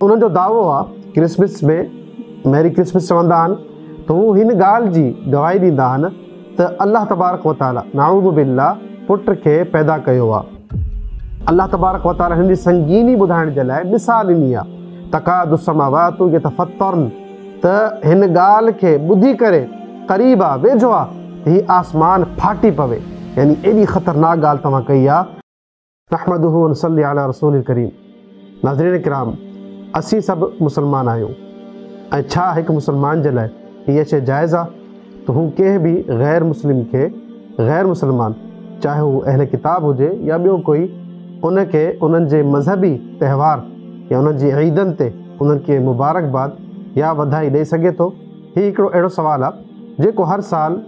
انهن جو دعوو آ ڪرسمس ۾ ميري ڪرسمس چوندا آهن ته هو هن ڳالهه جي گواهي ڏيندا آهن ته الله تبارڪ و تعالي نعوذ بالله پٽ کي پيدا ڪيو آ. الله تبارڪ و تعالي هن جي سنگيني ٻڌائڻ جي لاء مثال ڏني آ تڪاد السماوات يتفطرن ته هن ڳالهه کي ٻڌي ڪري قريب آ ويجهو آ ته هي آسمان ڦاٽي پوي يعني ايڏي خطرناڪ ڳالهه توهان ڪئي آ. نحمده ونصلي علي رسوله الڪريم ناظرين ڪرام اسين سڀ مسلمان آهيون ۽ ڇا هڪ مسلمان جي لاء هيء شيء جائز آ ته هو ڪنهن به غير مسلم کي غير مسلمان چاهي هو اهل ڪتاب هجي يا ٻيو ڪوئي ان کي انهن جي مذهبي تهوار يا انهن جي عيدن تي انهن کي مبارڪباد يا وڌائي ڏئي سگهي ٿو؟ هي هڪڙو اهڙو سوال آ جيڪو هر سال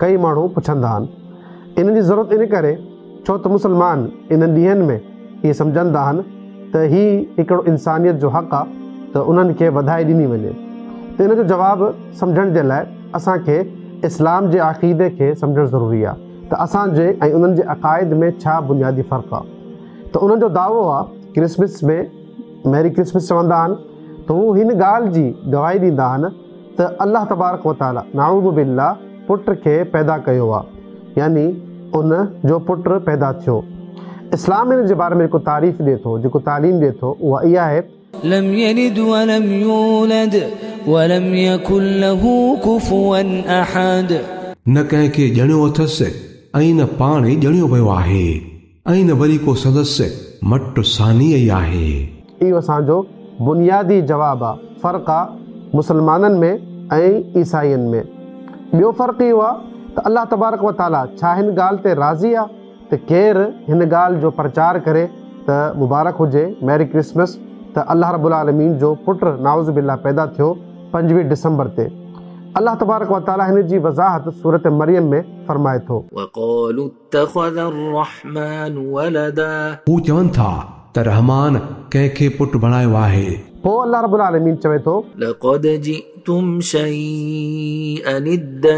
ڪئي ماڻهو پڇندا آهن. ان جي ضرورت ان ڪري ڇو ته مسلمان انهن ڏينهن ۾ اهي سمجهندا آهن ته هي هڪڙو انسانيت جو حق آ ته انهن کي وڌائي ڏني وڃي ته ان جو جواب سمجهڻ جي لاء اسان کي اسلام جي عقيدي کي سمجهڻ ضروري آ ته اسان جي ۽ انهن جي عقائد ۾ ڇا بنيادي فرق آ ته انهن جو دعوو آ ڪرسمس ۾ ميري ڪرسمس چوندا آهن ته هو هن ڳالهه جي گواهي ڏيندا آهن ته الله تبارڪ و تعالي نعوذ بالله پٽ کي پيدا ڪيو آ يعني ان جو پٽ پيدا ٿيو. اسلام ان جي باري ۾ جيڪو تعريف ڏئي ٿو، جيڪو تعليم ڏئي ٿو اها اها آهي. لم يلد ولم يولد ولم يڪن له ڪفوا احد. نه ڪنهن کي ڄڻيو اٿس ۽ نه پاڻ ئي ڄڻيو ويو آهي ۽ نه وري ڪو سندس مٽ ثاني ئي آهي. اهو اسان جو بنيادي جواب آ، فرق آ مسلمانن ۾ ۽ عيسائين ۾. ٻيو فرق اهو آ ته الله تبارڪ و تعاليٰ ڇا هن ڳالهه تي راضي آ ته ڪير هن ڳالهه جو پرچار ڪري ته مبارڪ هجي، ميري ڪرسمس، ته الله رب العالمين جو پٽ نعوذ بالله پيدا ٿيو 25 ڊسمبر تي. الله تبارڪ و تعاليٰ هن جي وضاحت سورة مريم ۾ فرمائي ٿو. وقالوا اتخذ الرحمٰن ولدا. هو چون ٿا ته رحمان ڪنهن کي پٽ بڻايو آهي. پوء الله رب العالمين چوي ٿو. لقد جئتم شيئا ادا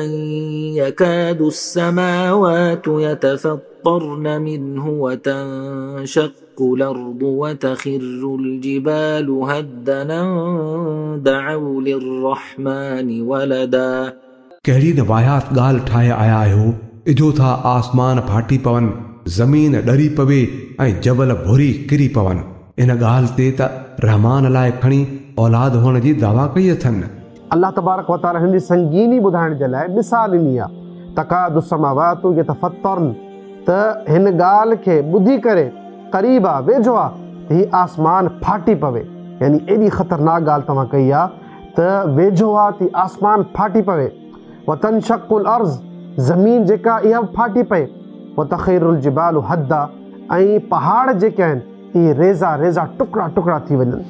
يڪاد السماوات يتفطرن منه وتنشق الارض وتخر الجبال هدا ان دعوا للرحمٰن ولدا. ڪهڙي نه واهيات ڳالهه ٺاهي آيا آهيو، اجهو ٿا آسمان ڦاٽي پون، زمين ڏري پوي ۽ جبل ڀري ڪري پون، ان ڳالهه تي ته رحمان لاء کڻي اولاد هئڻ جي دعويٰ ڪئي اٿن. الله تبارڪ و تعاليٰ هن جي سنگيني ٻڌائڻ جي لاء مثال ڏني آهي، تڪاد السماوات يتفطرن ته هن ڳالهه کي ٻڌي ڪري قريب آ، ويجهو آ، ته هي آسمان ڦاٽي پوي، يعني ايڏي خطرناڪ ڳالهه توهان ڪئي آ، ته ويجهو آ ته آسمان ڦاٽي پوي، وتنشق الارض زمين جيڪا اها به ڦاٽي پئي، وتخر الجبال هدا ۽ پهاڙ جيڪي آهن اهي ريزا ريزا ٽڪڙا ٽڪڙا ٿي وڃن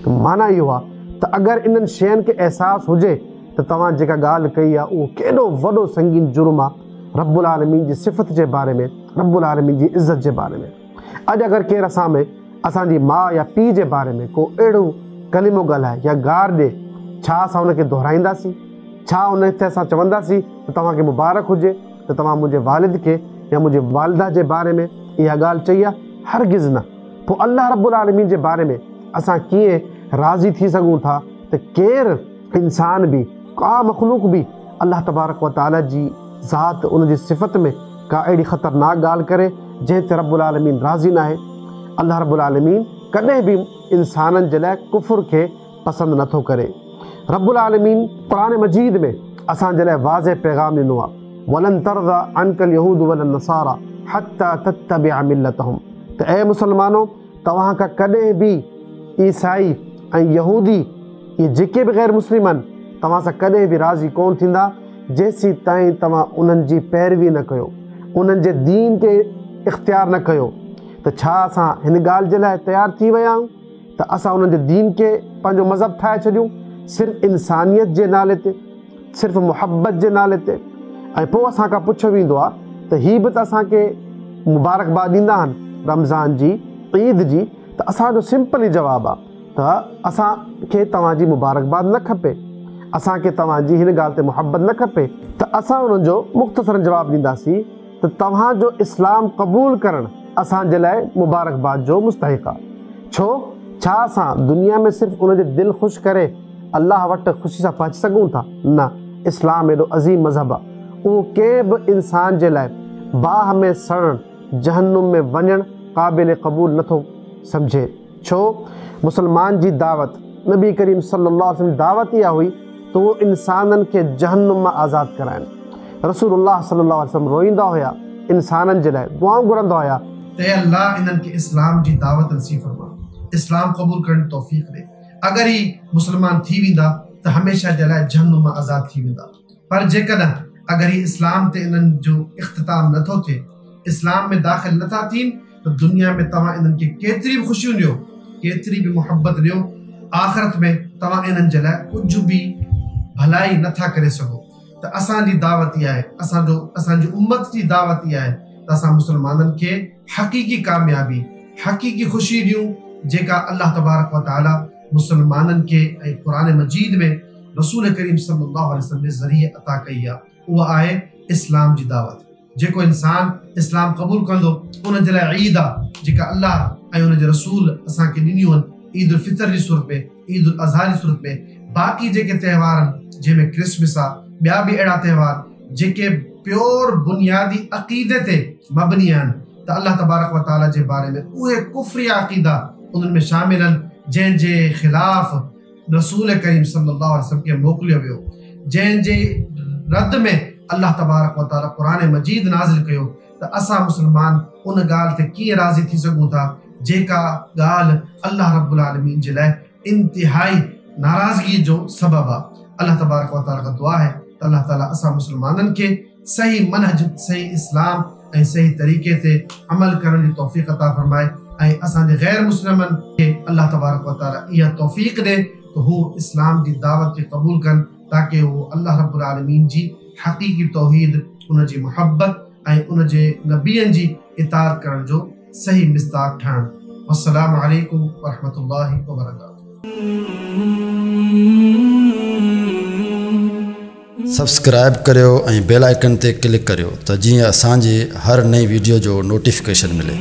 ته معنيٰ اهو آ ته اگر انهن شين کي احساس هجي ته توهان جيڪا ڳالهه ڪئي آ اهو ڪيڏو وڏو سنگين جرم آ رب العالمين جي صفت جي باري ۾ رب العالمين جي عزت جي باري ۾. اڄ اگر ڪير اسان ۾ اسان جي ماء يا پيء جي باري ۾ ڪو اهڙو ڪلمو ڳالهائي يا گار ڏي، ڇا اسان ان کي دهرائينداسين؟ ڇا ان تي اسان چونداسين ته توهان کي مبارڪ هجي ته توهان منهنجي والد کي يا منهنجي والده جي باري ۾ اها ڳالهه چئي آهي؟ هرگز نه! پوء الله رب العالمين جي باري ۾ اسان ڪيئن راضي ٿي سگهون ٿا ته ڪير انسان به، ڪا مخلوق به الله تبارڪ و تعاليٰ جي ذات، ان جي صفت ۾ ڪا اهڙي خطرناڪ ڳالهه ڪري جنهن تي رب العالمين راضي ناهي. الله رب العالمين ڪڏهن به انسانن جي لاء ڪفر کي پسند نه ٿو ڪري. رب العالمين قرآن مجيد ۾ اسان جي لاء واضح پيغام ڏنو آهي، ولن ترضي عنڪ اليهود ولا النصاري حتي تتبع ملتهم ته اي مسلمانو! توهان کان ڪڏهن به عيسائي ۽ يهودي اهي جيڪي به غير مسلم آهن توهان سان ڪڏهن به راضي ڪونه ٿيندا جيسين تائين توهان انهن جي پيروي نه ڪيو، انهن جي دين کي اختيار نه ڪيو ته ڇا اسان هن ڳالهه جي لاء تيار ٿي ويا آهيون ته اسان انهن جي دين کي پنهنجو مذهب ٺاهي ڇڏيون صرف انسانيت جي نالي تي، صرف محبت جي نالي تي ۽ پوء اسان کان پڇيو ويندو آهي ته هي به ته اسان کي مبارڪباد ڏيندا آهن رمضان جي عيد جي ته اسان جو سمپل ئي جواب آهي ته اسان کي توهان جي مبارڪباد نه کپي، اسان کي توهان جي هن ڳالهه تي محبت نه کپي ته اسان انهن جو مختصراً جواب ڏينداسين ته توهان جو اسلام قبول ڪرڻ اسان جي لاء مبارڪباد جو مستحق آهي. ڇو ڇا اسان دنيا ۾ صرف ان جي دل خوش ڪري الله وٽ خوشي سان پهچي سگهون ٿا؟ نه، اسلام ايڏو عظيم مذهب آ، اهو ڪنهن به انسان جي لاء باهه ۾ سڙڻ، جهنم ۾ وڃڻ قابل قبول نه ٿو سمجهي. ڇو؟ مسلمان جي دعوت، نبي ڪريم صلي الله عليه وسلم جي دعوت اها هئي ته اهو انسانن کي جهنم مان آزاد ڪرائن. رسول الله صلي الله عليه وسلم روئيندا هيا انسانن جي لاء، دعائون گهرندا هيا. ته اي الله انهن کي اسلام جي دعوت نصيب فرما، اسلام قبول ڪرڻ جي توفيق ڏي. اگر هي مسلمان ٿي ويندا ته هميشه جي لاء جهنم مان آزاد ٿي ويندا. پر جيڪڏهن اگر هي اسلام تي انهن جو اختتام نه ٿو ٿئي، اسلام ۾ داخل نه ٿا ٿين ته دنيا ۾ توهان انهن کي ڪيتري به خوشيون ڏيو، ڪيتري به محبت ڏيو، آخرت ۾ توهان انهن جي لاء ڪجهه به ڀلائي نه ٿا ڪري سگهو. ته اسان جي دعوت اها آهي، اسان جو اسان جي امت جي دعوت اها آهي ته اسان مسلمانن کي حقيقي ڪاميابي، حقيقي خوشي ڏيون جيڪا الله تبارڪ و تعالي مسلمانن کي ۽ قرآن مجيد ۾ رسول ڪريم صلي الله عليه وسلم جي ذريعي عطا ڪئي آهي، اها آهي اسلام جي دعوت. جيڪو انسان اسلام قبول ڪندو ان جي لاء عيد آ جيڪا الله ۽ ان جي رسول اسان کي ڏنيون آهن عيد الفطر جي صورت ۾ عيد الاضحيٰ جي صورت ۾ باقي جيڪي تهوار آهن جنهن ۾ ڪرسمس آ ٻيا به اهڙا تهوار جيڪي پيور بنيادي عقيدي تي مبني آهن ته الله تبارڪ و تعاليٰ جي باري ۾ اهي ڪفري عقيدا انهن ۾ شامل آهن جنهن جي خلاف رسول ڪريم صلي الله عليه وسلم کي موڪليو ويو جنهن جي رد ۾ الله تبارڪ و تعالي قرآن مجيد نازل ڪيو ته اسان مسلمان ان ڳالهه تي ڪيئن راضي ٿي سگهون ٿا جيڪا ڳالهه الله رب العالمين جي لاء انتهائي ناراضگي جو سبب آهي. الله تبارڪ و تعالي کان دعا آهي ته الله تعالي اسان مسلمانن کي صحيح منهج، صحيح اسلام ۽ صحيح طريقي تي عمل ڪرڻ جي توفيق عطا فرمائي ۽ اسان جي غير مسلمن کي الله تبارڪ و تعالي اها توفيق ڏي ته هو اسلام جي دعوت کي قبول ڪن تاڪه هو الله رب العالمين جي حقيقي توحيد، ان جي محبت ۽ ان جي نبين جي اطاعت ڪرڻ جو صحيح مصداق ٺهن. والسلام عليڪم ورحمة الله وبرڪاته. سبسڪرائب ڪريو ۽ بيل آئيڪن تي ڪلڪ ڪريو ته جيئن اسان جي هر نئين ويڊيو جو نوٽيفڪيشن ملي.